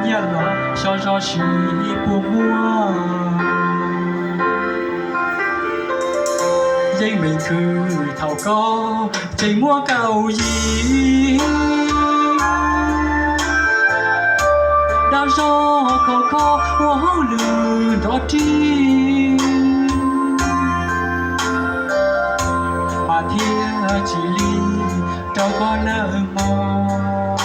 nyiaj los so zog sis puas muaj. Yeej meem khwv thaum koj tseem muaj kaum yim, dag zog khov kho ua hauj lwm nrov rig, mas thiaj tsis lig rau koj nawb mog.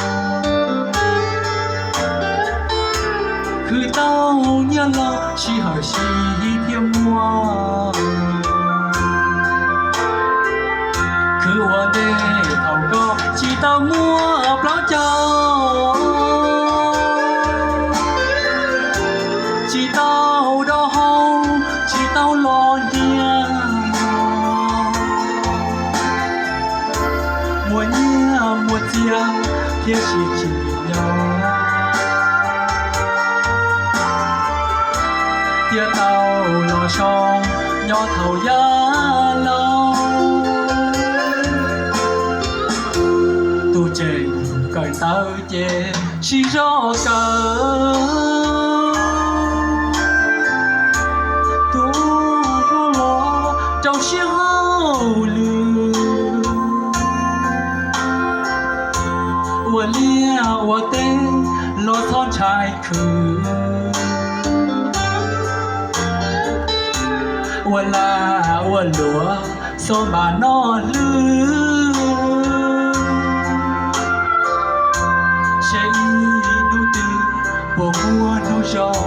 Khwv tau nyiaj los sij hawm sib thiaj muaj. Khwv ua ntej thaum koj tsis tau muaj plaub caug, tsis tau doj hau, tsis tau los ntiag, muaj nyiaj muaj txiag thiab sib tsim nyog, thiaj tau los so nyob thaum yav laus. Tus tseem kawm ntawv ces sib zog kawm, tus ua hluas los rau siab hauj lwm, ua liaj ua teb los txhob ntshai khwv, ua lag ua luam xav npam noj hlwb, seb ib hnub twg puas muaj hnub zoo.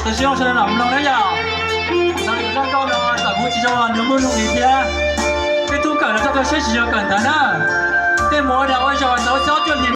Tam sim no sawv daws lam mloog na yom. Sawv daws zaj nkauj no txawm kuv tsis zoo los nws muaj nuj nqis thiab. Peb tub kawm los txog rau siab tsis yog kawm ntawv na. Tej mus ua dag ua zog tau xyoo cuaj hlis